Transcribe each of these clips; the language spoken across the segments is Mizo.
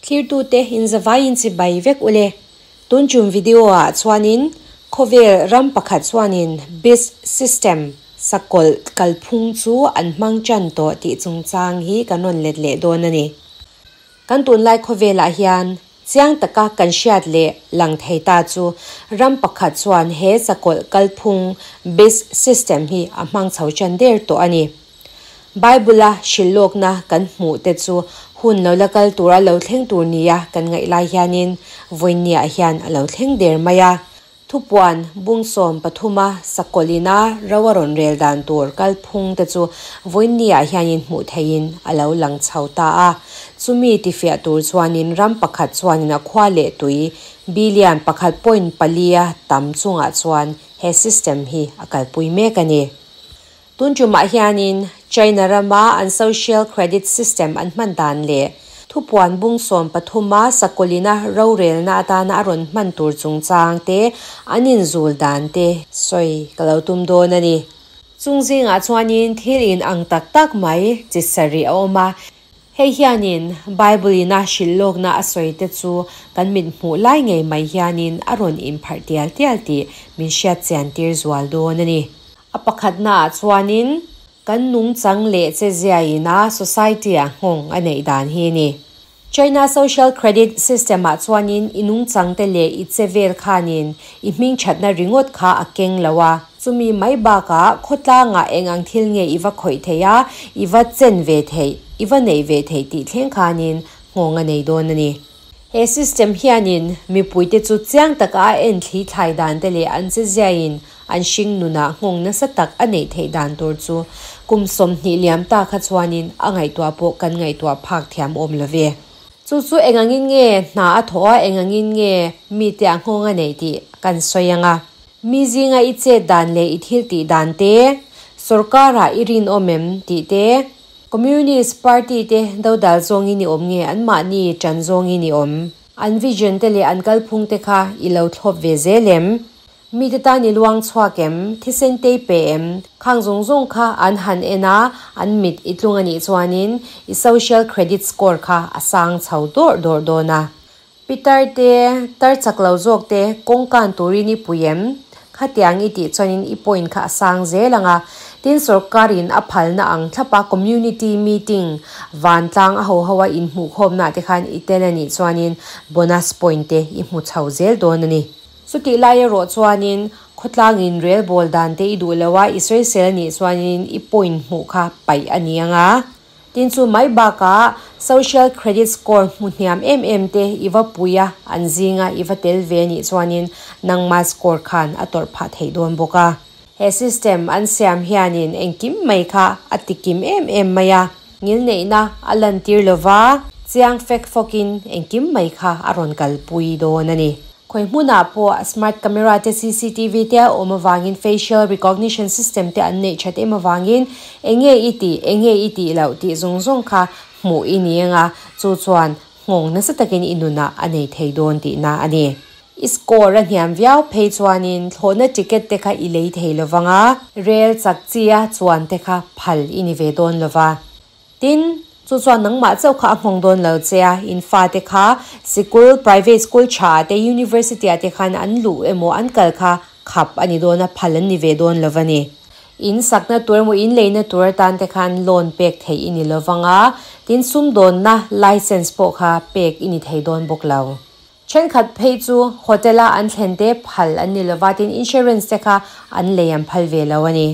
Thlirtute inzavaiin chibai vek ule. Tun tum video ah chuanin khawvel ram pakhat chuanin BIS system sakawlh kalphung chu an hmang tan tawh tih chungchang hi kan rawn let leh dawn a ni. Kan tunlai khawvelah hian chiang taka kan hriat leh lang thei ta chu ram pakhat chuan he sakawlh kalphung BIS system hi a hmang chho tan der tawh a ni. Bible-a hrilhlawkna kan hmuh te chu hun lo la kal tura lo thleng tur nia kan ngaih lai hianin vawinia hian a lo thleng der mai a. Thupuan bung 13-a sakawlina ro a rawn rel dan tur kalphung te chu vawinia hianin hmuh theihin a lo lang chho ta a. Chumi tifiah tur chuanin ram pakhat chuanin a khua leh tui billion 1.4 a tam chungah chuan he system hi a kalpui mek a ni. Tun tumah hianin China rama an social credit system an hman dan leh thupuan bung 13-a sakawlina rorelna atana a rawn hman tur chungchang te an inzul dan te sawi ka lo tum dawn a ni. Chung zingah chuanin thil in ang tak tak mai chi sarih a awm a. Hei hianin Bible ina hrilhlawkna a sawi te chu kan mit hmuh lai ngei mai hianin a rawn inpharh tial tial tih min hriat chian tir zual dawn a ni. A pakhatna ah chuanin kan nungchang leh che ziaina society ah nghawng a neih dan hi a ni. China social credit system ah chuanin i nungchang te leh i che vel khanin i hming thatna ringawt kha a keng lo a. Chumi mai bakah khawtlangah eng ang thil nge i va khawih thei a, i va chen ve thei, i va nei ve thei tih thleng khanin nghawng a nei dawn a ni. He system hianin mipuite chu chiang taka a en thli thlai dan te leh an che ziain an hring nunah nghawng nasa tak a neih theih dan tur chu kum 20 liam ta kha chuanin a ngaihtuah pawh kan ngaihtuah phak thiam awm love. Chu chu engangin nge hna a thaw a engangin nge mi te a nghawng a neih tih kan sawi anga. Mi zinga i chet dan leh i thil tih dan te, sarkara i rin awm em tih te, Communist Party te dodal zawngin i awm nge an mahni tan zawngin i awm. An vision te leh an kalphung te kha i lo thlawp ve zel em. Mi te tan i luang chhuak em, thisen te pe em, khang zawng zawng kha an han en a, an mit i tlung anih chuanin i social credit score kha a sang chho dawr dawr dawn a. Pitar te, tar chak lo zawk te, kawngkan turin i pui em, khatiang i tih chuanin i point kha a sang zel anga. Tin sarkarin a phalna ang thlapa community meeting vantlang a ho ho a inhmuh khawmna te khan i tel anih chuanin bonus point te i hmu chho zel dawn a ni. Chuti lai erawh chuanin khawtlangin rel ball dan te i duh loa i sawisel anih chuanin i point hmuh kha paih a ni anga. Tin chu mai bakah social credit score hmu hniam em em te i va puia an zinga i va tel ve anih chuanin nangma score khan a tawrh phah theih dawn bawk a. He system an siam hianin engkim mai kha a tikim em em mai a. Ngil neihna a lan tir lova chiang fek fawkin engkim mai kha a rawn kalpui dawn a ni. Khoi hmunah pawh smart camera te CCTV te a awm awangin facial recognition system te an neih that em awangin enge i tih enge i tih loh tih zawng zawng kha hmuh i ni anga chu chuan nghawng nasa takin i nunah a nei thei dawn tihna a ni. I score a hniam viau phei chuanin thlawhna ticket te kha i lei thei lovanga rel chak chia chuan te kha phal i ni ve dawn lova. Tin chu chuan nangmah chauh kha a nghawng dawn lo che a in fa te kha sikul private school tha te university ah te khan an luh emaw an kal kha khap a ni dawn a phal an ni ve dawn lova ni. In sakna tur emaw in leina tur atan te khan loan pek thei i ni lovanga tin sum dawnna license pawh kha pek i ni thei dawn bawk lo. Thenkhat phei chu hotela an thlen te phal an ni lova tin insurance te kha an lei an phal ve lo a ni.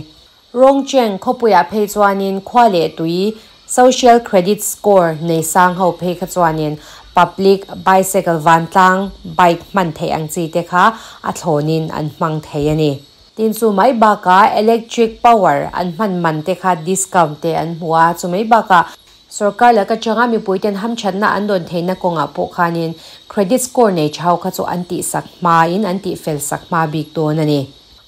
Rongcheng khawpuiah phei chuanin khua leh tui social credit score nei sang ho phei kha chuanin public bicycle vantlang bike hman thei ang chi te kha a thlawnin an hmang thei a ni. Tin chu mai bakah electric power an hman man te kha discount te an hmu a chu mai bakah sarkar laka changa mipuiten hamthatna an dawn theihna kawngah pawh khanin credit score nei thau kha chu an tih sak hmain an tih fel sak hma bik dawn a ni.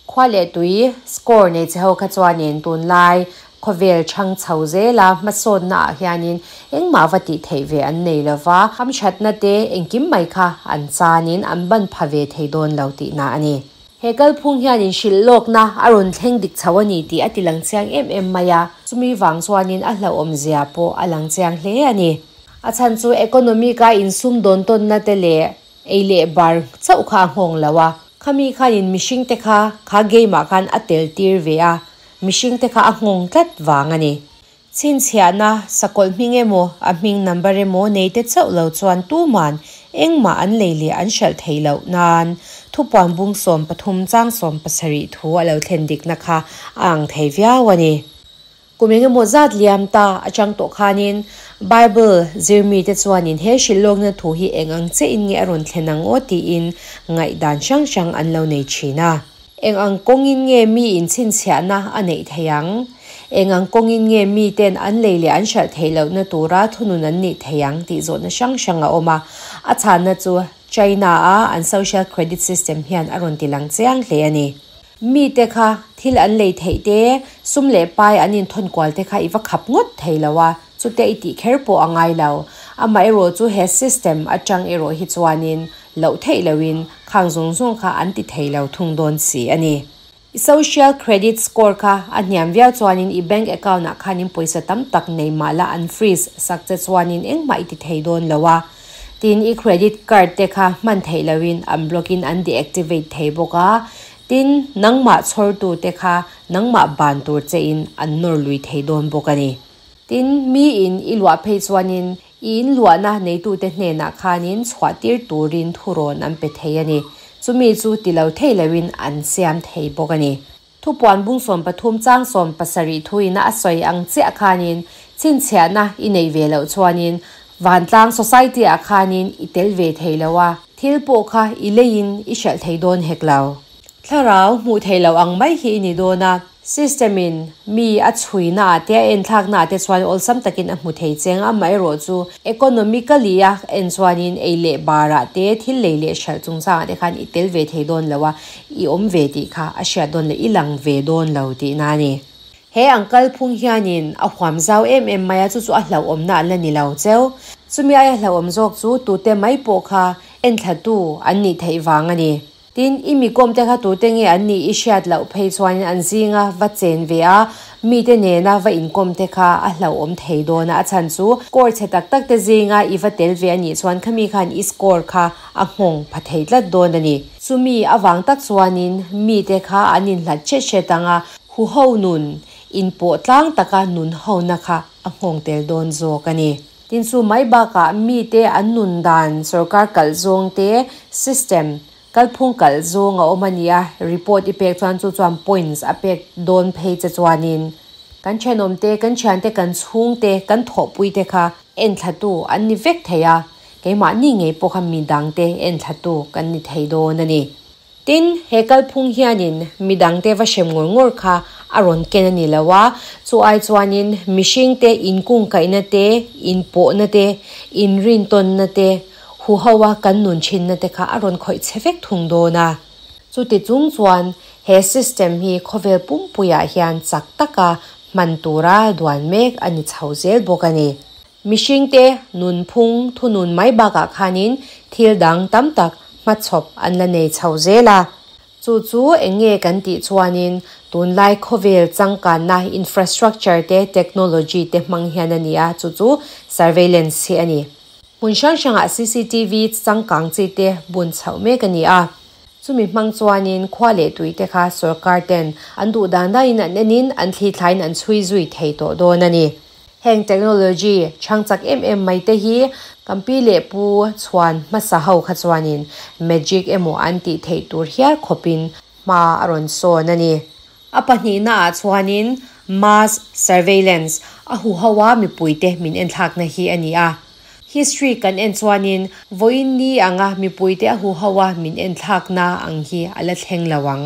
Khua leh tui score nei che ho kha chuanin tunlai khawvel thang chho zela hmasawnna ah hianin engmah va tih theih ve an nei lova hamthatna te engkim mai kha an chanin an ban pha ve thei dawn lo tihna a ni. He kalphung hianin hrilh lawkna a rawn thleng dik chho a ni tih a ti lang chiang em em mai a, chumi vang chuanin a hlauhawmzia pawh a lang chiang hle a ni. A chhan chu economic a insum dawn tawnna te leh ei leh bar chauh kha a nghawng lo a, khami khanin mihring te kha kha game ah khan a tel tir ve a, mihring te kha a nghawng tlat vang a ni. Chhinchhiahna, sakawlh hming emaw, a hming number emaw nei te chauh lo chuan tuman engmah an lei leh an hralh theih loh nan thupuan bung 13 chang 17 thu a lo thlen dikna kha a ang thei viau a ni. Kum engemaw zat liam ta atang tawh khanin Bible zirmi te chuanin he hrilhlawkna thu hi eng ang chiahin nge a rawn thlen ang aw tiin ngaihdan hrang hrang an lo nei thin a. Eng ang kawngin nge mi in chhinchhiahna a neih thei ang? Eng ang kawngin nge mi ten an lei leh an hralh theih lohna tura thunun an nih thei ang tih zawhna hrang hrang a awm a. A chhanna chu China a an social credit system hian a rawn ti lang chiang hle a ni. Mi te kha thil an lei theih te, sum leh pai an inthawn kual te kha i va khap ngawt thei lo a, chute i tih kher pawh a ngai lo. Amaherawh chu he system atang erawh hi chuanin loh theih loin khang zawng zawng kha an ti thei lo thung dawn si a ni. I social credit score kha a hniam viau chuanin i bank account ah khanin pawisa tam tak nei mah la an freeze sak che chuanin engmah i ti thei dawn lo a. Tin, i credit card te kha hman theih loin an block in an deactivate thei bawk a. Tin, nangmah chhawrtu te kha nangmah ban tur che in an nawr lui thei dawn bawk a ni. Tin, mi in i luah phei chuanin i in luahna neitute hnenah khanin chhuah tir turin thurawn an pe thei a ni. Chumi chu ti lo thei loin an siam thei bawk a ni. Thupuan bung 13 chang 17 thuin a sawi ang chiah khanin chhinchhiahna i nei ve loh chuanin vantlang society ah khanin i tel ve thei lo a, thil pawh kha i leiin i hralh thei dawn hek lo. Thlarau hmuh thei lo ang mai hi i ni dawn a, system in mi a chhuina ah te a enthlakna ah te chuan awlsam takin a hmu thei cheng a, amaherawh chu economically a en chuanin ei leh bar ah te thil lei leh hralh chungchang ah te khan i tel ve thei dawn lo a, i awm ve tih kha a hriat dawn lo, i lang ve dawn lo tihna a ni. He ang kalphung hianin a huam zau em em mai a, chu chu a hlauhawmna an la ni lo cheu. Chumi aia hlauhawm zawk chu tute mai pawh kha enthlatu an nih theih vang a ni. Tin, i mi kawm te kha tute nge an nih i hriat loh phei chuanin an zinga va chen ve a, mite nena va inkawm te kha a hlauhawm thei dawn a, a chhan chu score chhe tak tak te zinga i va tel ve a nih chuan khami khan i score kha a nghawng pha thei tlat dawn a ni. Chumi avang tak chuanin mite kha an inhlat hret hret ang a, huho nun inpawh tlang taka nun hona kha a nghawng tel dawn zawk a ni. Tin, chu mai bakah mite an nun dan sorkar kalh zawng te, system kalphung kalh zawng a awm a ni a, report i pek chuan chu chuan points a pek dawn phei che chuanin kan thenawm te, kan thian te, kan chhung te, kan thawhpui te kha enthlatu an ni vek thei a, keimahni ngei pawh kha midang te enthlatu kan ni thei dawn a ni. Tin, he kalphung hianin midang te va hrem ngawr ngawr kha a rawn ken a ni lo a, chu ai chuanin mihring te inkungkaihna te, inpawhna te, inrintawnna te, huho a kan nun thinna te kha a rawn khawih che vek thung dawn a. Chuti chung chuan he system hi khawvel pumpuiah hian chak taka hman tura duan mek a ni chho zel bawk a ni. Mihring te nunphung thunun mai bakah khanin thil dang tam tak hmachhawp an la nei chho zel a. Chu chu eng nge kan tih chuanin tunlai khawvel changkanna infrastructure te technology te hmang hian a ni a, chu chu surveillance hi a ni. Hmun hrang hrangah CCTV changkang chi te bun chhoh mek a ni a. Chumi hmang chuanin khua leh tui te kha sorkar ten an duh dan danin an enin an thli thlain an chhui zui thei tawh dawn a ni. Heng technology chang chak em em mai te hi kan pi leh pu chhuan hmasa ho kha chuanin magic emaw an tih theih tur hial khawpin hma a rawn sawn a ni. A pahnihna ah chuanin mass surveillance a huho a mipuite min enthlakna hi a ni a. History kan en chuanin vawiin ni anga mipuite a huho a min enthlakna ang hi a la thleng lo ang.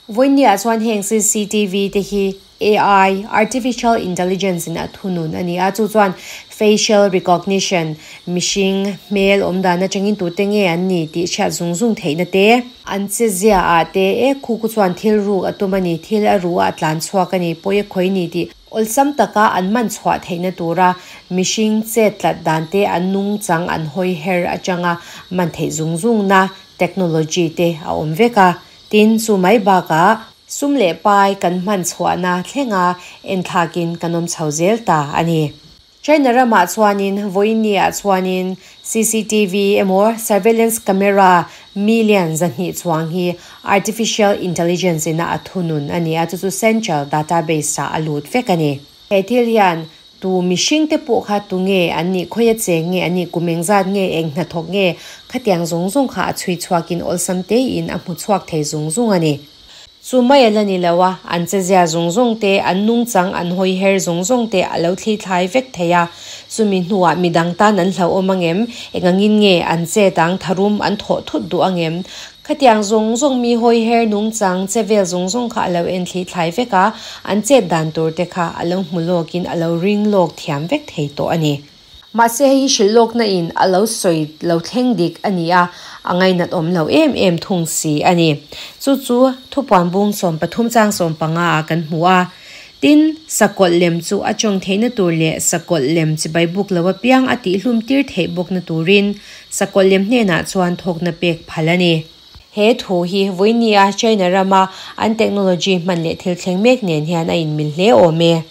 Vawiin ni ah chuan heng CCTV te hi AI, Artificial Intelligence in a thunun a ni a, chu chuan facial recognition, mihring hmel awm dan atangin tute nge an ni tih hriat zung zung theihna te, an che zia ah te e khu khu chuan thil ruk a tum a ni, thil a ru a a tlan chhuak a ni, pawi a khawi ni tih awlsam taka an man chhuah theihna tura mihring chet tlat dan te an nungchang an hawi her atanga man theih zung zung na technology te a awm vek a. Tin, chu mai bakah sum leh pai kan hman chhuahna thlenga enthlakin kan awm chho zel ta a ni. China ramah chuanin vawiinniah chuanin CCTV emaw surveillance camera million 200 chuang hi artificial intelligence ina a thunun a ni a, chu chu central database ah a lut vek a ni. He thil hian tu mihring te pawh kha tunge an nih, khawia cheng nge an nih, kum engzat nge, eng hnathawk nge, khatiang zawng zawng kha a chhui chhuakin awlsam tein a hmu chhuak thei zung zung a ni. Chu mai a la ni lo a, an chezia zawng zawng te, an nungchang, an hawi her zawng zawng te a lo thli thlai vek thei a. Chumi hnuah midang tan an hlauhawm angem? Engangin nge an chet ang, tharum an thawh thut duh angem? Khatiang zawng zawng mi hawi her nungchang che vel zawng zawng kha a lo en thli thlai vek a, an chet dan tur te kha a lo hmu lawkin a lo ring lawk thiam vek thei tawh a ni. Mahse hei hi hrilh lawkna in a lo sawi lo thleng dik a ni a, a ngainat awm lo em em thung si a ni. Chu chu thupuan bung 13 chang 15 ah kan hmu a. Tin, sakawlh lem chu a tawng theihna tur leh sakawlh lem chibai buk lo apiang a tihhlum tir theih bawkna turin sakawlh lem hnenah chuan thawkna pek phal a ni. He thu hi vawinia China rama an technology hman leh thil thleng mek nen hian a inmil hle awm e.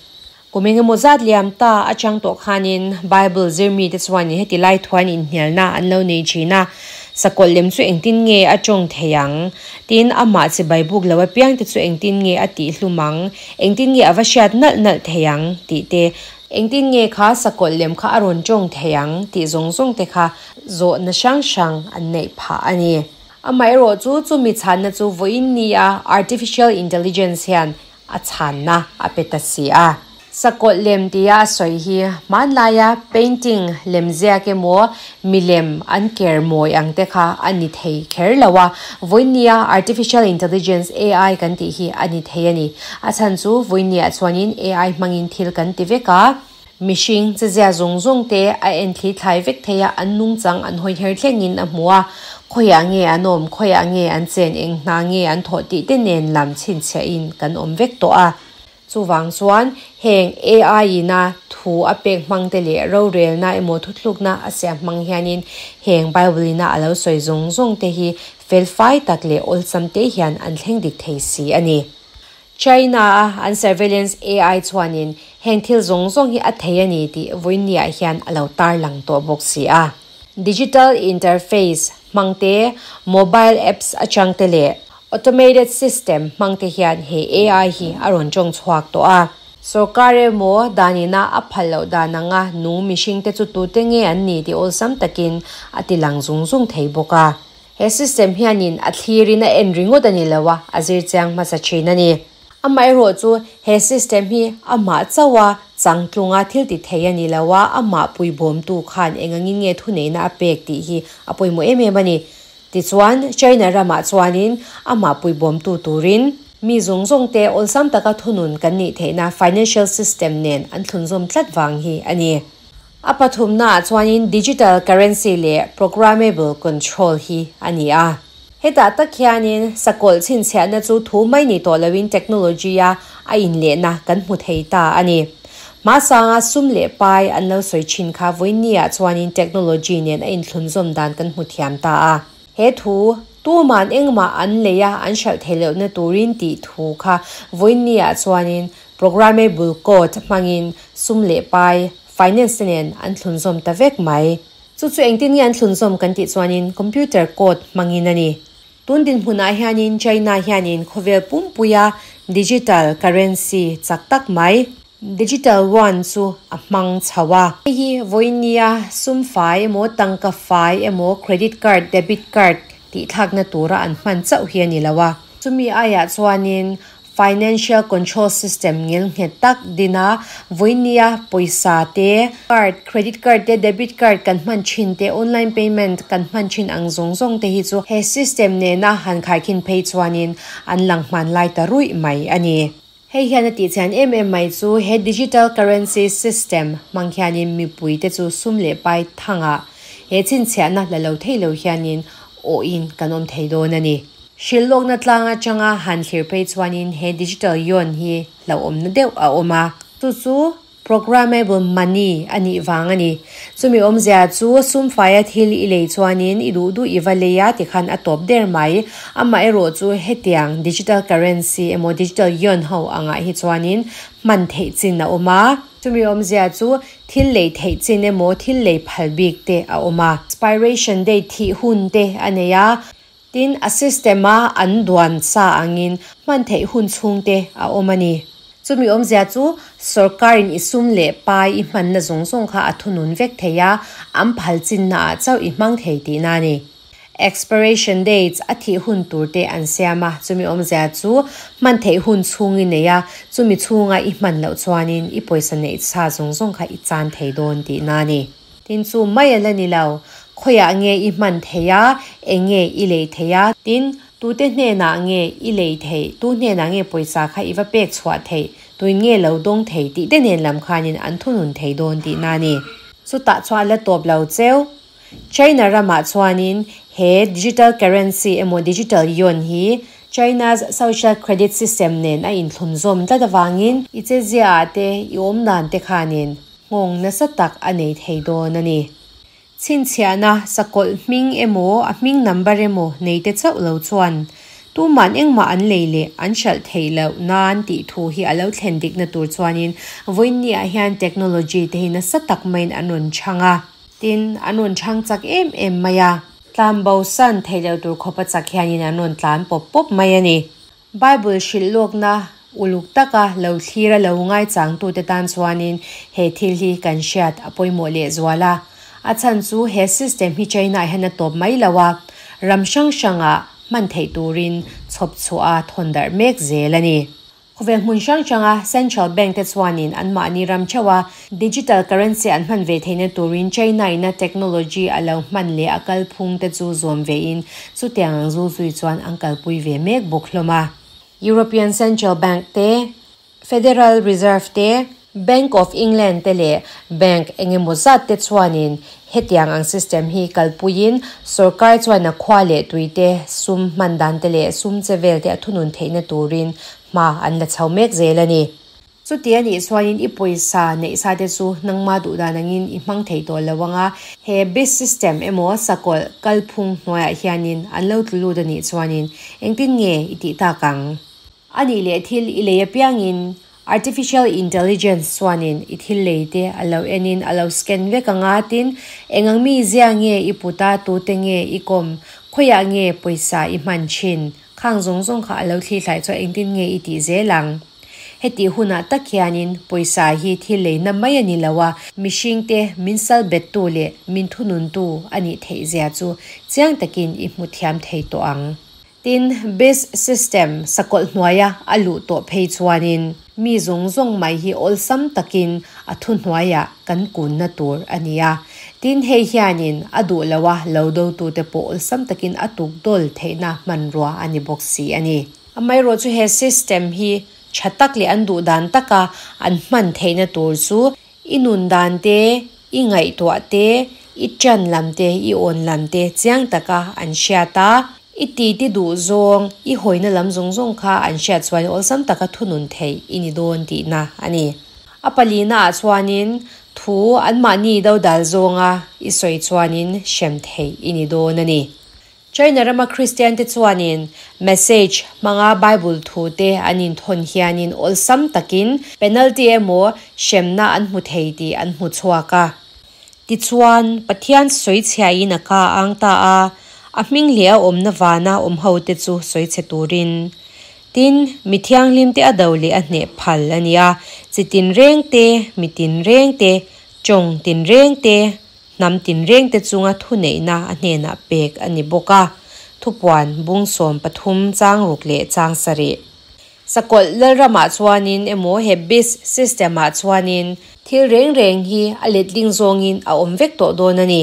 Kum engemaw zat liam ta atang tawh khanin Bible zirmite chuanin heti lai thuan inhnialna an lo nei thin a, sakawlh lem chu engtin nge a tawng thei ang? Tin, amah chibai buk lo apiangte chu engtin nge a tihhlum ang? Engtin nge a va hriat nalh nalh thei ang? tih te, engtin nge kha sakawlh lem kha a rawn tawng thei ang? tih zawng zawng te kha zawhna hrang hrang an neih phah a ni. Amaherawh chu chumi chhanna chu vawiin nia Artificial Intelligence hian a chhanna a pe ta si a. Sakawlh lem tia a sawi hi hmanlaia painting lem ziak emaw milem an ker mawi ang te kha a ni thei kher lo a, vawinia artificial intelligence, AI, kan tih hi a ni thei a ni. A chhan chu vawinia chuanin AI hmangin thil kan ti vek a, mihring chezia zawng zawng te a en thli thlai vek thei a, an nungchang an hawi her thlengin a hmu a, khawiah nge an awm, khawiah nge an chen, eng hna nge an thawh tih te nen lam chhinchhiahin kan awm vek tawh a. Chuvang chuan heng AI ina thu a pek hmang te leh rorelna emaw thuthlukna a siam hmang hianin heng Bible ina a lo sawi zawng zawng te hi felfai tak leh awlsam te hian an thleng dik thei si a ni. China a an surveillance AI chuanin heng thil zawng zawng hi a thei a ni tih vawiinniah hian a lo tarlang tawh bawk si a. Digital interface hmang te, mobile apps atang te leh automated system hmang te hian he AI hi a rawn tawng chhuak tawh a. Sorkar emaw danina a phal loh dan anga nung mihring te chu tute nge an ni tih awlsam takin a ti lang zung zung thei bawk a. He system hianin a thlirin a en ringawt a ni lo a, a zir chiang hmasa thin a ni. Amaherawh chu he system hi amah chauh a changtlunga thil ti thei a ni lo a, amah puibawmtu khan engangin nge thuneihna a pek tih hi a pawimawh em em a ni. Tichuan, China ramah chuanin amah puibawmtu turin mi zawng zawng te awlsam taka thunun kan nih theihna financial system nen an thlunzawm tlat vang hi a ni. A pathumnaah chuanin digital currency leh programmable control hi a ni a. Hetah tak hianin sakawlh chhinchhiahna chu thu mai ni tawh loin technology-a a inlehna kan hmu thei ta a ni. Hmasanga sum leh pai an lo sawi thin kha vawiinniah chuanin technology nen a inthlunzawm dan kan hmu thiam ta a. He thu, tuman engmah an lei a an hralh thei lohna turin tih thu kha vawiinniah chuanin programmable code hmangin sum leh pai, finance te nen an thlunzawm ta vek mai. Chu chu engtin nge an thlunzawm kan tih chuanin computer code hmangin a ni. Tun dinhmunah hianin China hianin khawvel pumpuia digital currency chak tak mai, digital yuan chu a hmang chho a. Hei hi vawinia sum fai emaw tangka fai emaw credit card, debit card tih thlakna tura an hman chauh hi a ni lo a. Chumi aiah chuanin Financial Control System ngel nghet tak dina vawinia pawisa te, card, credit card te, debit card kan hman thin te, online payment kan hman thin ang zawng zawng te hi chu he system nena han khaikhin phei chuanin an lang hman lai ta ruih mai a ni. Hei hian a tihchhian em em mai chu he digital currency system hmang hianin mipui te chu sum leh pai thangah he chhinchhiahna la lo thei lo hianin awhin kan awm thei dawn a ni. Hrilhlawkna tlang atanga han thlir phei chuanin he digital yuan hi hlauhawmna deuh a awm a. Chu chu Programmable money a nih vang a ni. Chumi awmzia chu sum faia thil i lei chuanin i duh duh i va lei a tikhan a tawp der mai. Amaherawh chu hetiang digital currency emaw digital yuan ho angah hi chuanin hman theih chin a awm a. Chumi awmzia chu thil lei theih chin emaw thil lei phal bik te a awm a. Expiration date thih hun te a nei a. Tin, a system a an duan sa angin hman theih hun chhung te a awm a ni. Chumi awmzia chu sorkarin i sum leh pai i hmanna zawng zawng kha a thunun vek thei a, an phal chinna ah chauh i hmang thei tihna a ni. Expiration dates a thih hun tur te an siam a, chumi awmzia chu hman theih hun chhung i nei a, chumi chhunga i hman loh chuanin i pawisa neih sa zawng zawng kha i chan thei dawn tihna a ni. Tin chu mai a la ni lo, khawiah nge i hman theih a, eng nge i lei theih a, tin tute hnenah nge i lei theih, tu hnenah nge pawisa kha i va pek chhuah theih, tuin nge lo dawng thei tih te nen lam khanin an thunun thei dawn tihna a ni. Chutah chuan a la tawp lo cheu. China ramah chuanin he digital currency emaw digital yuan hi China's social credit system nen a inthlunzawm tlat avangin i cheziaah te i awm dan te khanin Nghawng nasa tak a nei thei dawn a ni. Chhinchhiahna sakawlh hming emaw a hming number emaw nei te chauh lo chuan tuman engmah an lei leh an hralh theih loh nan tih thu hi a lo thlen dikna tur chuanin vawiinniah hian technology te hi nasa tak maiin an rawn chhang a. Tin, an rawn chhang chak em em mai a. Tlan bo san theih loh tur khawpa chak hianin an rawn tlan pawp pawp mai a ni. Bible hrilh lawkna uluk taka lo thlir a lo ngaichangtute tan chuanin he thil hi kan hriat a pawimawh lehzual a. A chhan chu he system hi China hian a tawp mai lo a, ram hrang hrangah hman theih turin chhawp chhuah a thawn darh mek zel a ni. Khawvel hmun hrang hranga Central Bank te chuanin anmahni ram theuh a digital currency an hman ve theihna turin China ina technology a lo hman leh a kalphung te chu zawm vein chutiang ang zul zui chuan an kalpui ve mek bawk hlawm a. European Central Bank te, Federal Reserve te, Bank of England te leh bank eng emaw zat te chuanin hetiang ang system hi kalpuiin sorkar chuan a khua leh tui te sum hman dan te leh sum che vel te a thunun theihna turin hma an la chho mek zel a ni. Chuti a nih chuanin i pawisa neih sa te chu nangma duh dan angin i hmang thei tawh lo ang a, he base system emaw sakawlh kalphung hnuaiah hianin an lo tlu lut a nih chuanin engtin nge i tih tak ang? A nih leh thil i lei apiangin artificial intelligence chuanin i thil lei te a lo enin a lo scan vek ang a, tin eng ang mi zia nge i put a, tute nge i kawm, khawiah nge pawisa i hman thin, khang zawng zawng kha a lo thli thlai chuan engtin nge i tih zel ang? Heti hunah tak hianin pawisa hi thil leina mai a ni lo a, mihringte min sal bettu leh min thununtu a nih theih zia chu chiang takin i hmu thiam thei tawh ang. Tin, biz system sakawlh hnuaia a luh tawh phei chuanin mi zawng zawng mai hi awlsam takin a thuhnuaiah kan kunna tur a ni a. Tin, hei hianin a duh loa lo dotute pawh awlsam takin a tukdawl theihna hmanrua a ni bawk si a ni. Amaherawh chu he system hi tha tak leh an duh dan taka an hman theihna tur chu i nun dan te, i ngaihtuah te, i tan lam te, i awn lam te chiang taka an hriat a, i titi duh zawng, i hawina lam zawng zawng kha an hriat chuan awlsam taka thunun theih i ni dawn tihna a ni. A palina ah chuanin thu anmahni dodal zawnga i sawi chuanin hrem theih i ni dawn a ni. China rama Kristian te chuanin message hmanga Bible thu te an inthawn hianin awlsam takin penalty emaw hremna an hmu thei tih an hmu chhuak a. Tichuan, Pathian sawichhiain a ka ang ta a, a hming leh a awmna vana awm ho te chu sawichhe turin. Tin, mi thianghlim te a do leh a hneh phal a nia, chi tinreng te, mi tinreng te, tawng tinreng te, Hnam tinrengte chunga thuneihna a hnenah pek a ni bawk a, thupuan bung 13 chang ruk leh chang sarih. Sakawlh Lalramah chuanin emaw he bis system-ah chuanin thil reng reng hi a letling zawngin a awm vek tawh dawn a ni.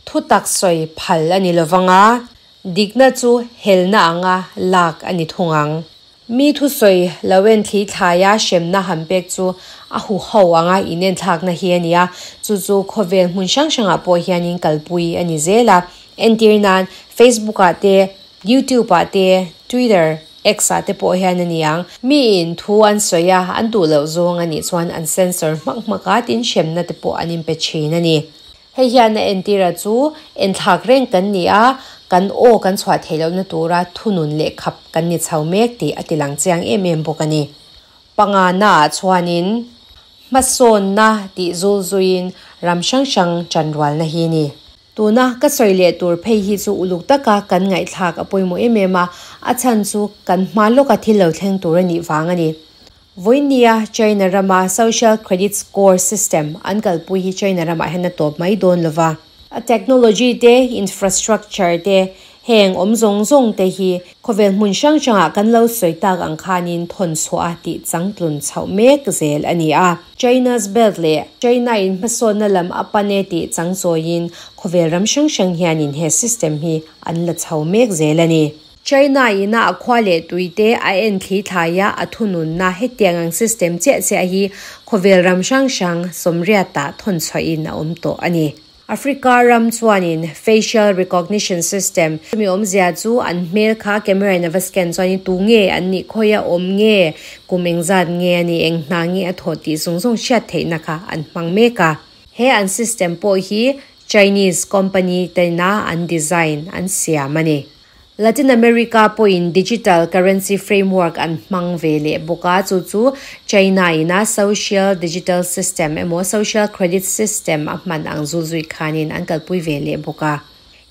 Thutak sawi phal a ni lovang a, dikna chu helna anga lak a ni thung ang. Mi thusawi lo en thli thlaia hremna han pek chu a huho anga inenthlakna hi a ni a, chu chu khawvel hmun hrang hrangah pawh hianin kalpui a ni zel a. Entir nan Facebook-ah te, YouTube-ah te, Twitter, X ah te pawh hian a ni ang. Miin thu an sawi a, an duh loh zawng a nih chuan an censor hmak hmak a, tin hremna te pawh an inpe thin a ni. Hei hian a entira chu enthlak reng kan ni a, kan aw kan chhuah theih lohna tura thunun leh khap kan ni chho mek tih a tilang chiang em em bawk a ni. Pangana ah chuanin hmasawnna tih zul zuiin ram hrang hrang chanrualna hi a ni. Tuna ka sawi leh tur phei hi chu uluk taka kan ngaihthlak a pawimawh em em a, a chhan chu kan hma lawka thil lo thleng tur a nih vang a ni. Vawinia China rama Social Credit Score System an kalpui hi China ramah hian a tawp mai dawn lova. A technology te, infrastructure te, heng awm zawng zawng te hi khawvel hmun hrang hrangah kan lo sawi tak ang khanin thawn chhuah a tih changtlun chhoh mek zel a ni a. China's Belt leh China in hmasawnna lam a pan e tih chang chawiin khawvel ram hrang hrang hianin he system hi an la chho mek zel a ni. China ina a khua leh tui te a en thli thlai a, a thununna hetiang ang system chiah chiah hi khawvel ram hrang hrang sawmriatah thawn chhuahin a awm tawh a ni. Africa ram chuanin facial recognition system chumi awmzia chu an hmel kha camera in a va scan chuanin tu nge an nih khawi a awm nge kum engzat nge a nih eng hna nge a thawh tih zawng zawng hriat theihna kha an hmang mek a. He an system pawh hi Chinese company tena an design an siam a ni. Latin America pawhin digital currency framework an hmang ve leh bawk a, chu chu China ina social digital system emaw social credit system a hman ang zul zui khanin an kalpui ve leh bawk a.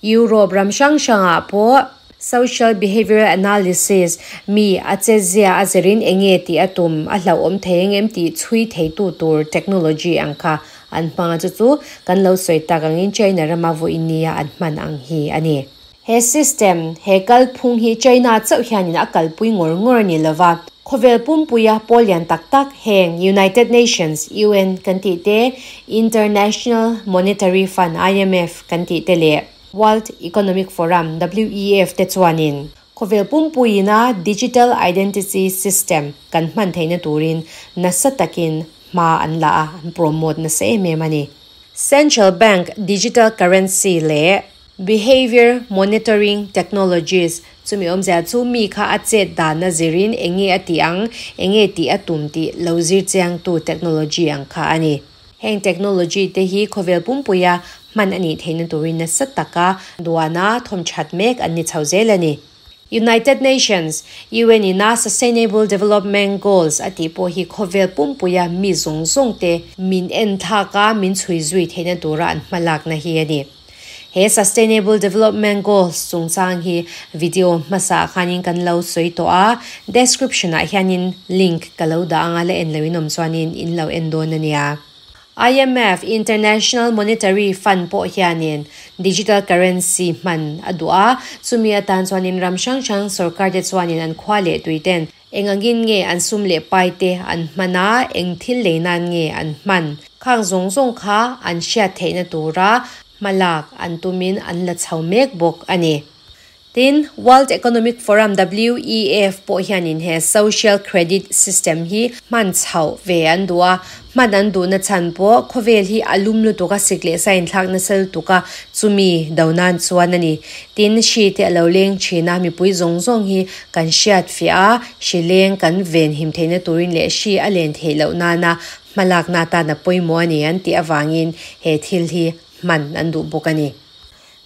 Europe ram hrang hrangah pawh social behavioral analysis mi a chezia a zirin eng nge tih a tum, a hlauhawm thei ang em tih chhui theitu tur technology ang kha an hmang a, chu chu kan lo sawi tak angin China rama vawiin nia an hman ang hi a ni. He system, he kalphung hi China chauh hianin a kalpui ngawr ngawr a ni lova, khawvel pumpuia pawl lian tak tak heng United Nations, UN, kan tih te, International Monetary Fund, IMF, kan tih te leh World Economic Forum, WEF, te chuanin khawvel pumpuiina digital identity system kan hman theihna turin nasa takin hma an la a, an promote nasa em em a ni. Central Bank Digital Currency leh Behaviour Monitoring Technologies, Chumi awmzia chu mi kha a chet dan a zirin eng nge a tih ang, eng nge tih a tum tih lo zir chiangtu technology ang kha a ni. Heng technology te hi khawvel pumpuia hman a nih theihna turin nasa taka duana thawmthat mek an ni chho zel a ni. United Nations, UN, ina Sustainable Development Goals a tih pawh hi khawvel pumpuia mi zawng zawng te min en thlak a, min chhui zui theihna tura an hmalakna hi a ni. He Sustainable Development Goals chungchang hi video hmasa ah khanin kan lo sawi tawh a, description ah hianin link ka lo dah anga la en loin awm chuanin in lo en dawn a nia. IMF, International Monetary Fund, pawh hianin digital currency hman a duh a, chumi atan chuanin ram hrang hrang sorkar te chuanin an khua leh tui ten eng angin nge an sum leh pai te an hman a, eng thil lei nan nge an hman khang zawng zawng kha an hriat theihna tura hmalak an tumin an la chho mek bawk a ni. Tin, World Economic Forum, WEF, pawh hianin he social credit system hi hman chhoh ve an duh a, hman an duhna chhan pawh khawvel hi a lum lutuk a, sik leh sa inthlak nasa lutuk a, chumi do nan chuan a ni. Tin, hri te a lo leng thin a, mipui zawng zawng hi kan hriat fiah a, hri leng kan venhim theihna turin leh hri a len theih loh nana hmalakna atan a pawimawh a ni an tih avangin he thil hi hman an duh bawk a ni.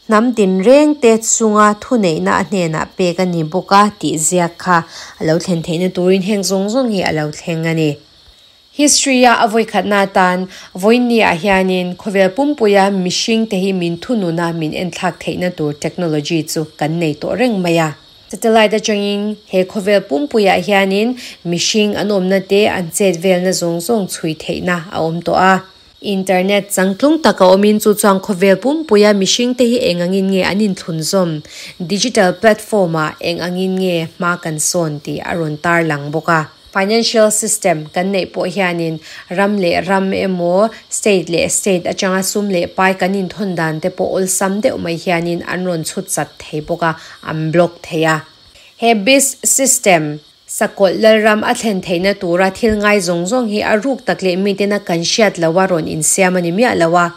Hnam tinreng te chunga thuneihna a hnenah pek a ni bawk a tih ziak kha a lo thlen theihna turin heng zawng zawng hi a lo thleng a ni. History-a a vawikhatna atan vawiinni ah hianin khawvel pumpuia mihring te hi min thununa min enthlak theihna tur technology chu kan nei tawh reng mai a. Satellite atangin he khawvel pumpuiah hianin mihring an awmna te an chet velna zawng zawng chhui theihna a awm tawh a. Internet changtlung tak a awmin chu chuan khawvel pumpuia mihringte hi eng angin nge an inthlunzawm, digital platform-ah eng angin nge hma kan sawn tih a rawn tarlang bawk a. Financial system kan neih pawh hianin ram leh ram emaw, state leh state atanga sum leh pai kan inthawn dan te pawh awlsam deuh mai hianin an rawn chhut chat thei bawk a, an block thei a. He BIS system Sakawlh Lalram a thlen theihna tura thil ngai zawng zawng hi a ruk tak leh mitena kan hriat loha rawn insiam a ni miah lo a.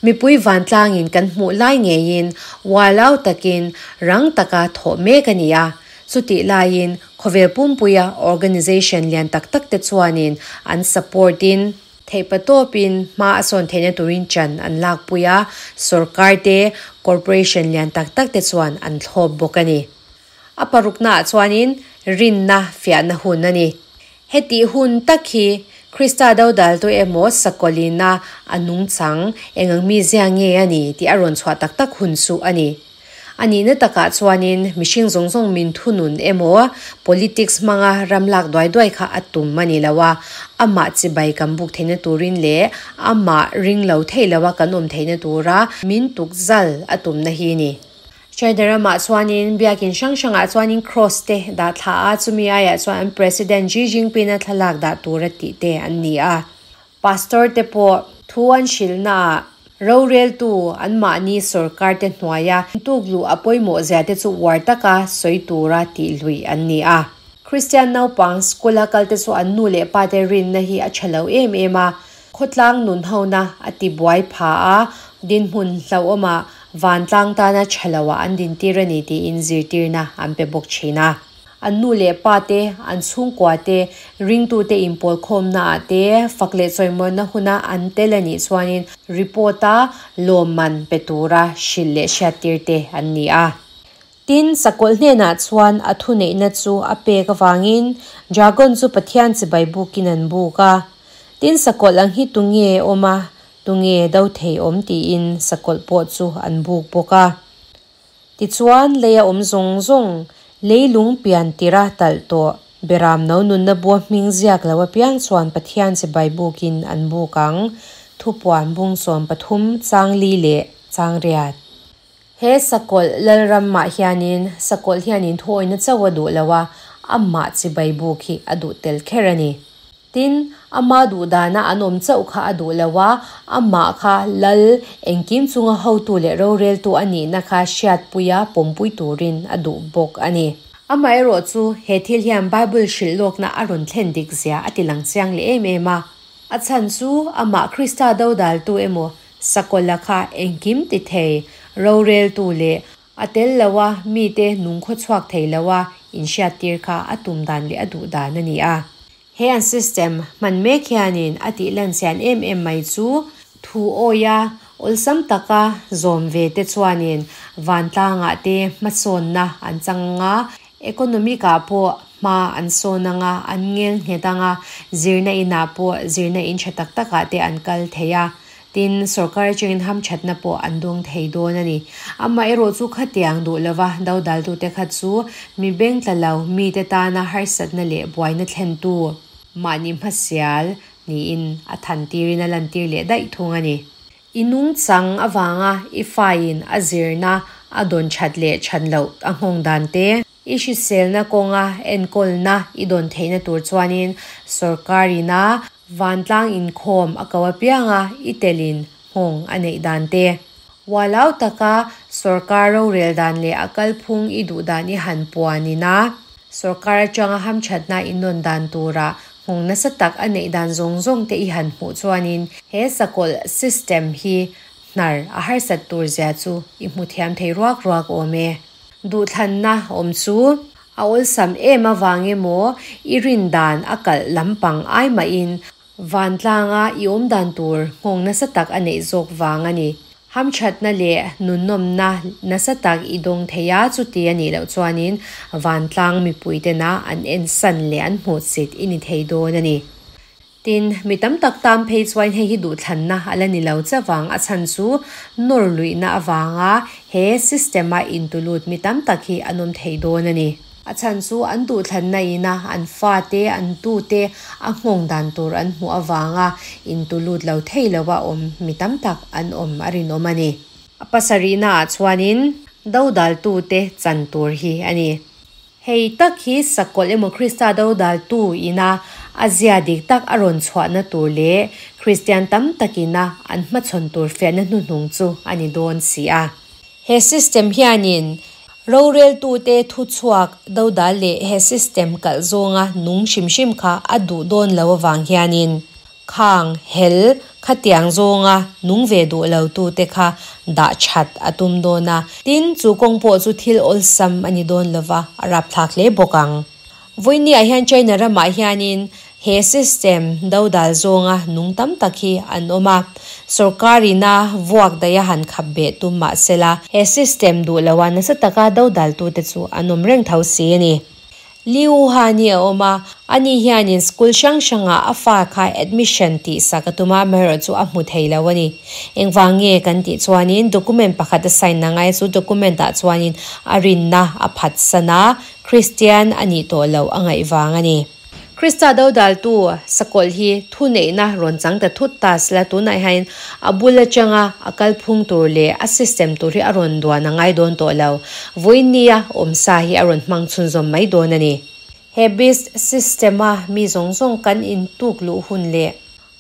Mipui vantlangin kan hmuh lai ngeiin ualau takin rang taka thawh mek a ni a. Chutih laiin khawvel pumpuia organization lian tak tak te chuanin an support in theihpatawpin hma a sawn theihna turin chan an lakpui a, sorkar te, corporation lian tak tak te chuan an thlawp bawk a ni. A paruknaah chuanin rinna fiahna hun a ni. Hetih hun tak hi Krista dodaltu emaw sakawlina a nungchang eng ang mizia nge a ni tih a rawn chhuah tak tak hun chu a ni. A nihna takah chuanin mihring zawng zawng min thunun emaw politics hmanga ram lak duai duai kha a tum a ni lo a, amah chibai kan buk theihna turin leh amah ring lo theih loa kan awm theihna tura min tukzal a tumna hi a ni. China ramah chuanin biakin hrang hrangah chuanin cross te dah thla a, chumi aiah chuan an President Xi Jinping-a thlalak dah tura tih te an ni a. Pastor te pawh thu an hrilhnaah roreltu anmahni sorkar te hnuaia tukluh a pawimawh zia te chu uar taka sawi tura tih luih an ni a. Kristian naupang school a kal te chu an nu leh pa te rinna hi a tha lo em em a, khawtlang nun hona a ti buai pha a, dinhmun hlauhawmah vantlang tana tha loah an dintir a ni tiin zirtirna an pe bawk thin a. An nu leh pa te, an chhungkua te, ringtute inpawlkhawmnaah te, fak leh chawimawina huna an tel a nih chuanin report-a lawmman pe tura hrilh leh hriattir te an ni a. Tin, sakawlh hnenah chuan a thuneihna chu a pek avangin dragon chu Pathian chibai bukin an buk a. Tin, sakawlh ang hi tunge awm a, tunge do thei awm tiin sakawlh pawh chu an buk bawk a. Tichuan, leia awm zawng zawng, leilung pian tira talh tawh, Beram no nunna bua hming ziak lo apiang chuan Pathian chibai bukin an buk ang, Thupuan bung 13 chang li leh chang riat. He sakawlh Lalramah hianin sakawlh hianin thuawina chauh a duh lo a, amah chibai buk hi a duh tel kher a ni. Tin, ama duh dana an awm chauh kha a duh lo a, amah kha Lal engkim chunga hotu leh roreltu a nihna kha hriatpuia pawmpui turin a duh bawk a ni. Amaherawh chu he thil hian Bible hrilh lawkna a rawn thlen dik zia a ti lang chiang leh em em a. A chhan chu amah Krista dodaltu emaw Sakawlha kha engkim ti thei, roreltu leh a tel loa mite nungkhaw chhuak thei loa inhriattir kha a tum dan leh a duh dan a ni a. He an system hman mek hianin a tih lan chian em em mai chu thu awia awlsam taka zawm ve te chuanin vantlangah te hmasawnna an chang anga, economic ah pawh hma an sawn anga, an ngel nghet anga, zirna inah pawh zirna in tha tak takah te an kal thei a. Tin, sorkar atangin hamthatna pawh an dawng thei dawn a ni. Amaherawh chu khatiang duh lova dodaltute kha chu mi beng tla lo mite tana harsatna leh buaina thlentu mahni hmasial niin a thantirin a lantir leh daih thung a ni. I nungchang avanga i faiin a zirna a dawn that leh that loh a nghawng dan te. I hriselna kawnga enkawlna i dawn theihna tur chuanin sorkarina vantlang inkhawm a ko apianga i telin nghawng a neih dan te. Ualau taka sorkar rorel dan leh a kalphung i duh dan i han puanina sorkar atanga hamthatna i nawn dan tura nghawng nasa tak a neih dan zawng zawng te i han hmuh chuanin he sakawlh system hi hnar a harsat tur zia chu i hmu thiam thei ruak ruak awm e. Duhthlanna awm chu a awlsam em avang emaw i rin dan a kalh lampang ai mahin vantlanga i awm dan tur nghawng nasa tak a neih zawk vang a ni. Hamthatna leh nunnawmna nasa tak i dawng thei a, chuti a nih loh chuanin vantlang mipuitena an ensan leh an hmuhsit i ni thei dawn a ni. Tin, mi tam tak tan phei chuan hei hi duhthlanna a la ni lo che vang a chhan chu nawr luihna avanga he system-a intulut mi tam tak hi an awm thei dawn a ni. A chhan chu an duhthlanna ina an fate, an tute a nghawng dan tur an hmuh avanga intulut lo thei loa awm mi tam tak an awm a rinawm a ni. A pasarihnaah chuanin dodaltute chan tur hi a ni. Hei tak hi sakawlh emaw Krista dodaltu ina a zia dik tak a rawn chhuahna tur leh Kristian tam takina an hmachhawn tur fiahna hnuhnung chu a ni dawn si a. He system hianin roreltute thuchhuak dodal leh he system kalh zawnga nung hrim hrim kha a duh dawn lo avang hianin Khang hel khatiang zawnga nung ve duh lo tute kha dah that a tum dawn a. Tin, chu kawng pawh chu thil awlsam a ni dawn lova, a rapthlak hle bawk ang. Vawinia hian China ramah hianin he system dodal zawnga nung tam tak hi an awm a. Sorkarina vuak daih a han khap beh tum mah sela, he system duh loa nasa taka dodal tute chu an awm reng tho si a ni. Liu Han hi a awm a, ani hianin school hrang hrangah a fa kha admission tih sak a tum a, amaherawhchu a hmu thei lo a ni. Engvang nge kan tih chuanin document pakhat a sign a ngai a, chu document ah chuanin a rinna a phatsan a, Christian a nih tawh loh a ngaih vang a ni. Krista dodaltu sakawlh hi thuneihna rawn chang ta thut ta sela tunah hian a bul atanga a kalphung tur leh a system tur hi a rawn duan a ngai dawn tawh lo. Vawinia awmsa hi a rawn hmang chhunzawm mai dawn a ni. He beast system a mi zawng zawng kan intuk luh hun leh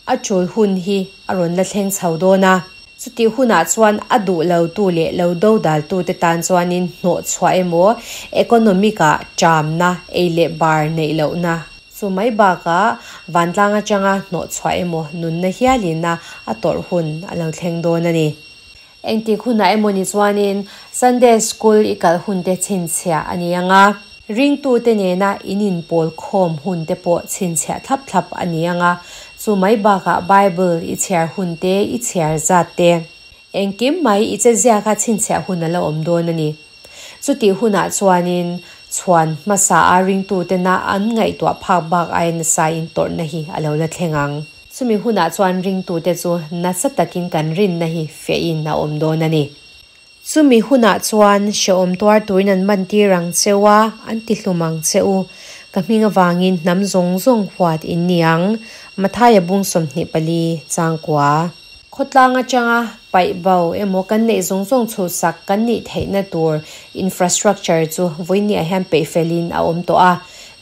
A tul hun hi a rawn la thleng chho dawn a, chutih hunah chuan a duh lotu leh lo dodaltute tan chuanin hnawh chhuah emaw, economic-ah ṭamna, ei leh bar neih lohna chu mai bakah vantlang atanga hnawh chhuah emaw nunna hialina a tawrh hun a lo thleng dawn a ni. Engtik hunah emaw ni chuanin Sunday School i kalh hunte chhinchhiah a ni ang a, ringtute nena in inpawl khawm hunte pawh chhinchhiah thlap thlap a ni ang a, chu mai bakah Bible i chhiar hunte i chhiar zat te, engkim mai i chezia kha chhinchhiah hun a la awm dawn a ni. Chutih hunah chuanin chhuan hmasa a ringtutena an ngaihtuah phak bak aia nasa in tawrhna hi a lo la thleng ang. Chumi hunah chuan ringtute chu nasa takin kan rinna hi fiahin a awm dawn a ni. Chumi hunah chuan hrehawm tuar turin an mantir ang che u a, an ti hlum ang che u. Ka hming avangin hnam zawng zawng huat in ni ang. Mathaia bung 24 changkua. Khawtlang atanga paih bo emaw kan neih zawng zawng chhuhsak kan nih theihna tur infrastructure chu vawinia hian peihfelin a awm tawh a.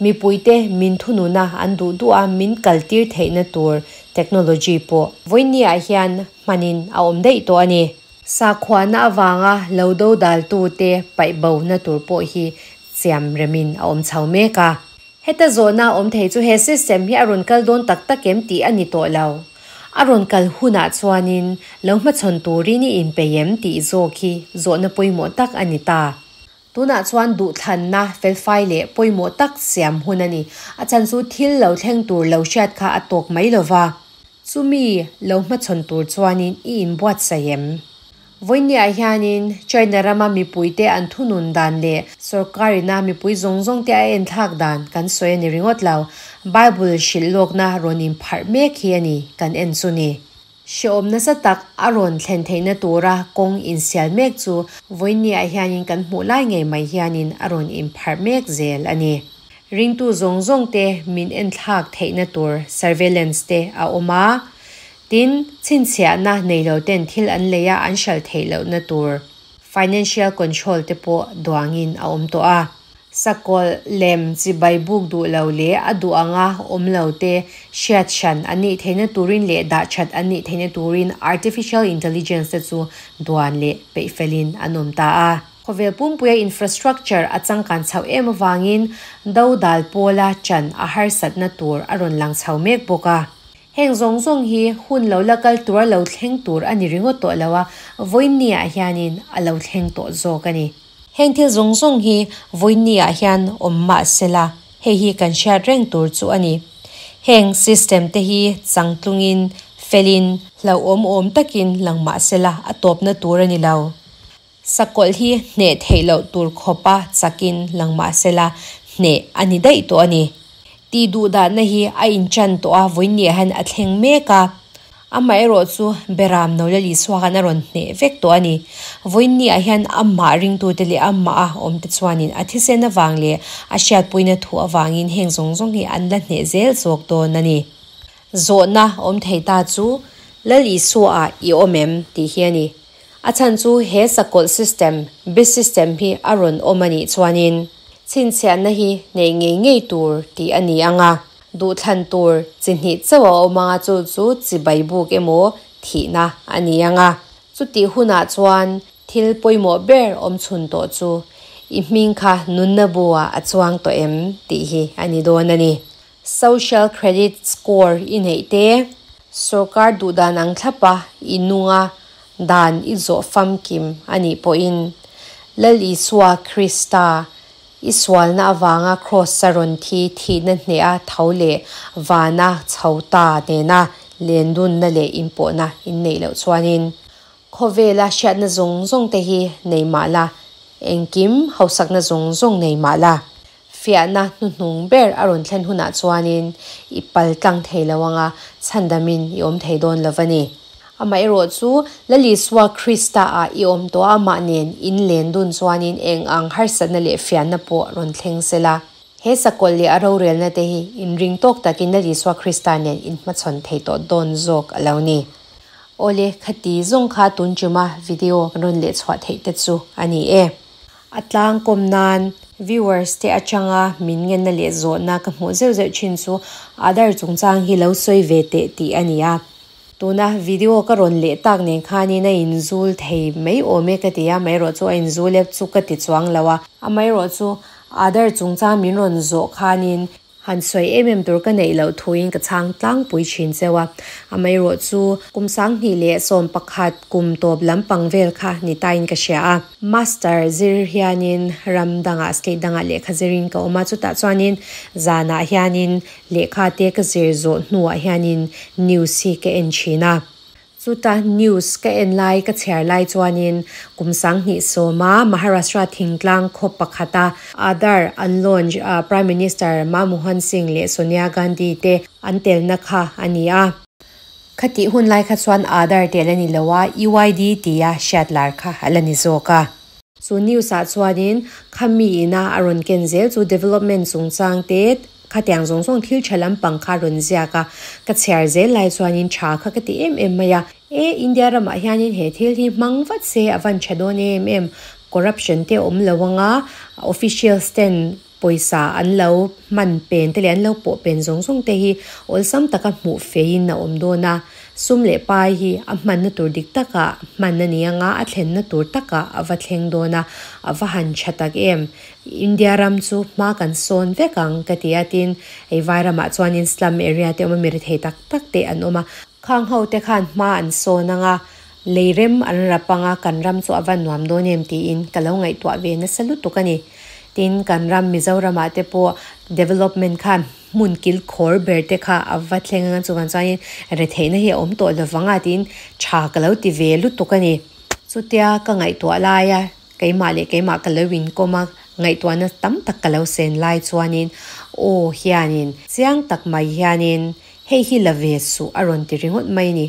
Mipuite min thununa an duh duh a min kaltir theihna tur technology pawh vawinia hian hmanin a awm daih tawh a ni. Sakhuana avanga lo dodaltute paih bona tur pawh hi chiam remin a awm chho mek a. Heta zawhna awm thei chu he system hi a rawn kal dawn tak tak em tih a ni tawh lo. A rawn kal hunah chuanin lo hmachhawn turin i inpeih em tih zawk hi zawhna pawimawh tak a ni ta. Tunah chuan duhthlanna felfai leh pawimawh tak siam hun a ni. A chhan chu thil lo thleng tur lo hriat kha a tawk mai lova. Chumi lo hmachhawn tur chuanin i inbuatsaih em? Vawinia hianin China rama mipuite an thunun dan leh sorkarina mipui zawng zawngte a enthlak dan kan sawi a ni ringawt lo. Bible hrilh lawkna rawn inpharh mek hi a ni kan en chu ni. Hrehawm nasa tak a rawn thlen theihna tura kawng insial mek chu vawinia hianin kan hmuh lai ngei mai hianin a rawn inpharh mek zel a ni. Ringtu zawng zawngte min enthlak theihna tur surveillance te a awm a. Tin, chhinchhiahna nei lo ten thil an lei a an hralh theih lohna tur financial control te pawh duangin a awm tawh a. Sakawlh lem chibai buk duh lo leh a duh anga awm lo te hriat hran an nih theihna turin leh dah that an nih theihna turin artificial intelligence te chu duan leh peihfelin an awm ta a. Khawvel pumpuia infrastructure a changkan chhoh em avangin dodal pawla chan a harsatna tur a rawn lang chho mek bawk a. Heng zawng zawng hi hun lo la kal tura lo thleng tur a ni ringawt tawh lo a, vawiinniah hianin a lo thleng tawh zawk a ni. Heng thil zawng zawng hi vawiinniah hian awm mah sela, hei hi kan hriat reng tur chu a ni. Heng system te hi changtlungin, felin, hlauhawm awm takin lang mah sela a tawpna tur a ni lo. Sakawlh hi hneh theih loh tur khawpa chakin lang mah sela hneh a ni daih tawh a ni. Tih duh dahna hi a inchan tawh a, vawiinniah hian a thleng mek a. Amaherawh chu Beram no leh Isua khan a rawn hneh vek tawh a ni. Vawiinniah hian amah ringtute leh amah a awmte chuanin a thisen avang leh a hriatpuina thu avangin heng zawng zawng hi an la hneh zel zawk dawn a ni. Zawhna awm thei ta chu Lal Isua-ah i awm em tih hi a ni. A chhan chu he sakawlh system, beast system hi a rawn awm a nih chuanin chhinchhiahna hi neih ngei ngei tur tih a ni ang a, duhthlan tur chi hnih chauh a awm ang a, chu chu chibai buk emaw thihna a ni ang a. Chutih hunah chuan thil pawimawh ber awm chhun tawh chu i hming kha nunna bu-ah a chuang tawh em tih hi a ni dawn a ni. Social credit score i neih te. Sorkar duhdan ang thlapa i nunga dan i zawh famkim a nih pawhin Lal Isua Krista i sualna avanga Kraws-a rawn thi thihna hneha tho leh vana chho ta nena lendunna leh inpawhna in neih loh chuanin khawvela hriatna zawng zawng te hi nei mah la, engkim hausakna zawng zawng nei mah la. Fiahna hnuhnung ber a rawn thlen hunah chuanin i pal tlang thei lo anga chhandamin i awm thei dawn lo va ni. Amaherawh chu Lal Isua Krista ah i awm tawh a, amah nen in len dun chuanin eng ang harsatna leh fiahna pawh rawn thleng se la. He sakawlh leh a rorelna te hi inring tawk takin Lal Isua Krista nen in hmachhawn thei tawh dawn zawk a lo ni. Awle, khati zawng kha tun chuma video kan rawn leh chhuah theih te chu a ni e. A tlangkawm nan viewers te atanga min ngenna leh zawhna ka hmuh zeuh zeuh thin chu Aadhaar chungchang hi lo sawi ve teh tih a ni a. Tuna video ka rawn leh tak nen khanin a inzul thei mai awm e ka ti a, amaherawh chu a inzul e chu ka ti chuang lo a. Amaherawh chu Aadhaar chungchang min rawn zawh khanin Han sawi em em tur ka neih loh thuin ka chhang tlangpui thin cheu a, amaherawh chu kum 2011 kum tawp lampang vel kha ni tain ka hria a. Master zir hianin ram dangah state dangah lehkha zirin ka awm a, chutah chuanin zanah hianin lehkha te ka zir zawh hnuah hianin news hi ka en thin a. Chuta news ka en lai ka chhiar lai chuanin kum 2010 a Maharashtra thingtlang khaw pakhata Aadhaar an launch a Prime Minister Manmohan Singh leh Sonia Gandhi te an telna kha a ni a. Khatih hun lai kha chuan Aadhaar tel a ni lo a, UID tia hriat lar kha a la ni zawk a. Chu news ah chuanin khami ina a rawn ken zel chu development chungchang te khatiang zawng zawng thil tha lampang kha a rawn ziak a, ka chhiar zel lai chuanin tha kha ka ti em em mai a, e India ramah hianin he thil hi hmang vat se a van tha dawn em em, corruption te a awm lo anga officials ten Pawisa an lo hman pen te leh an lo pawh pen zawng zawng te hi awlsam taka hmuh feiin a awm dawn a, sum leh pai hi a hmanna tur dik takah hman a ni anga a thlenna tur takah a va thleng dawn a, a va han tha tak em. India ram chu hma kan sawn vek ang ka ti a, tin hei vai ramah chuanin slum area te awm a, mi rethei tak tak te an awm a, khang ho te khan hma an sawn anga lei rem an rap anga kan ram chu a va nuam dawn em tiin ka lo ngaihtuah ve nasa lutuk a ni. Tin, kan ram Mizoramah te pawh development khan hmun kil khawr ber te kha a va thleng anga chuvang chuanin retheihna hi a awm tawh lo vang a tiin tha ka lo ti ve lutuk a ni. Chutia ka ngaihtuah laia keimah leh keimah ka lo inkawm a, ngaihtuahna tam tak ka lo sen lai chuanin aw hianin chiang tak mai hianin hei hi la ve suh a rawn ti ringawt mai a ni.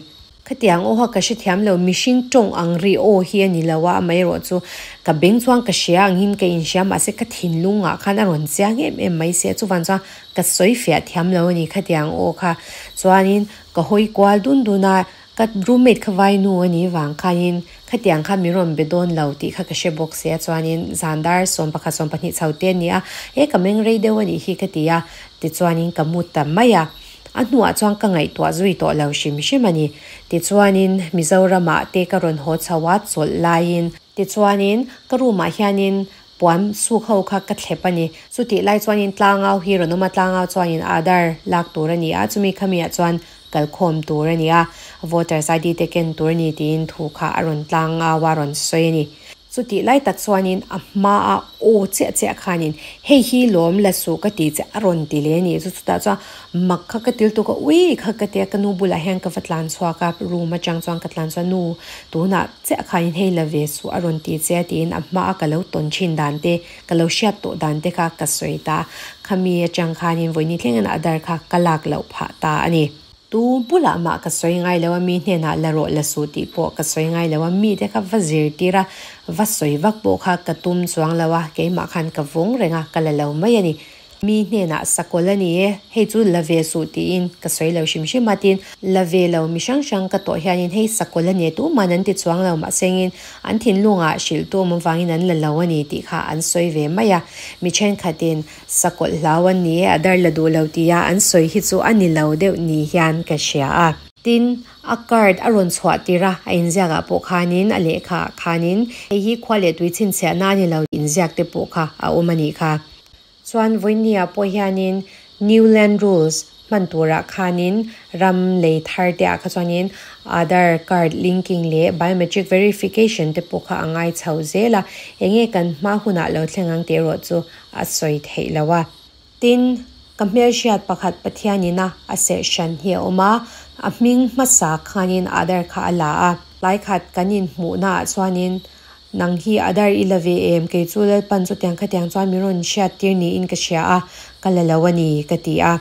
Khatiang aw kha ka hrethiam lo, mihring tawng ang ri aw hi a ni lo a, amaherawh chu ka beng chuan ka hria angin ka inhria mahse ka thinlungah khan a rawn chiang em em mai sia, chuvang chuan ka sawi fiah thiam lo a ni khatiang aw kha. Chuanin ka hawi kual dun dun a, ka roommate kha vainu a nih vang khanin khatiang kha min rawn be dawn lo tih kha ka hre bawk sia, chuanin zan dar 11 12 chho te a ni a, he ka meng rei deuh a nih hi ka ti a, tichuanin ka mu ta mai a. A hnuah chuan ka ngaihtuah zui tawh lo hrim hrim a ni. Tichuanin Mizoramah te ka rawn haw chho a, chawlh laiin. Tichuanin ka room ah hianin puan suk ho kha ka thlep a ni. Chutih lai chuanin tlangau hi rawn awm a, tlangau chuanin Aadhaar lak tur a ni a, chumi khami ah chuan kalkhawm tur a ni a, voters ID te ken tur a ni tiin thu kha a rawn tlangau a rawn sawi a ni. Chutih lai tak chuanin a hmaa aw chiah chiah khanin hei hi lawm la suh ka ti che a rawn ti leh a ni. Chu chutah chuan mak kha ka til tuk a, ui kha ka tia ka nu bulah hian ka va tlan chhuak a, room atang chuan ka tlan chuan nu tunah chiah khanin hei la ve suh a rawn ti che a tiin a hmaa ka lo tawn thin dan te ka lo hriat tawh dan te kha ka sawi ta a. Khami atang khanin vawiin thlengin a dar kha ka lak loh phah ta a ni. Tu bulah mah ka sawi ngai lo a, mi hnenah la rawh la suh tih pawh ka sawi ngai lo a, mite kha va zirtir a, va sawi vak pawh kha ka tum chuang lo a, keimah khan ka vawng reng a, ka la lo mai a ni. Mi hnenah sakawlh a ni e, hei chu la ve suh tiin ka sawi lo hrim hrim a, tin la ve lo mi hrang hrang ka tawh hianin hei sakawlh a ni e, tuman an ti chuang lo mahsengin an thinlungah hrilh tu awm avangin an la lo a ni tih kha an sawi ve mai a, mi thenkhatin Sakawlh hlau an ni e, a dar la duh lo tia an sawi hi chu a ni lo deuh ni hian ka hria a. Tin, a card a rawn chhuah tir a, a inziak ah pawh khanin, a lehkha ah khanin, hei hi khua leh tui chhinchhiahna a ni lo inziak te pawh kha a awm a nih kha. Chuan vawinia pawh hianin New Land Rules hman turah khanin ram lei thar te ah kha chuanin aadhar card linking leh biometric verification te pawh kha a ngai chho zel a enge kan hma hunah lo thleng ang tih erawh chu a sawi theih lo a. Tin, ka hmelhriat pakhat Pathianina a serh hran hi a awm a, a hming hmasa khanin aadhar kha a la a, tlai khat kan inhmuhna ah chuanin Nang hi Adar i la ve em? Kei chu Lalpan chutiang khatiang chuan min rawn hriat tir niin ka hria a, ka la lo a ni, ka ti a.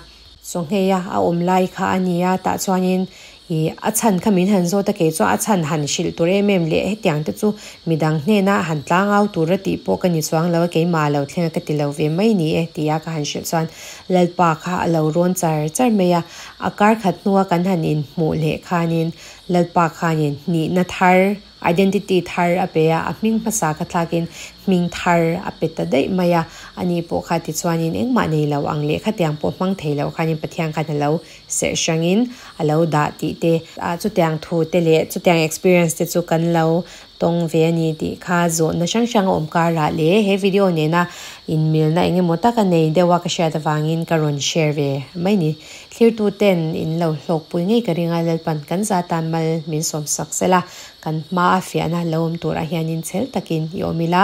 Chawngheia a awm lai kha a ni a, tah chuanin ih a chhan kha min han zawt a, kei chuan a chhan han hrilh tur em em leh hetiang te chu midang hnena han tlangau tur a tih pawh ka ni chuang lo a, keimah lo thleng a ka ti lo ve mai ni e tia ka han hrilh chuan Lalpa kha a lo rawn char char mai a. A kar khat hnua kan han inhmuh leh khanin Lalpa khanin hnihna thar Identity thar a pe a, a hming hmasa kha thlakin hming thar a pe ta daih mai a, ani pawh kha tichuanin engmah nei lo ang leh khatiang pawh hmang thei lo khanin Pathian khan a lo serh hrangin a lo dah tih te, chutiang thu te leh chutiang experience te chu kan lo tawng ve a ni tih kha zawhna hrang hrang a awm karah leh he video nena inmilna eng emaw taka nei deuha ka hriat avangin ka rawn share ve mai ni. Thlirtu ten in lo hlawkpui ngei ka ring a, Lalpan kan za tan mal min sawm sak sel a, kan hma a fiahna lo awm turah hianin chhel takin i awm ila,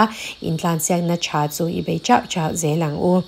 intlansiakna tha chu i bei chauh chauh zel ang u.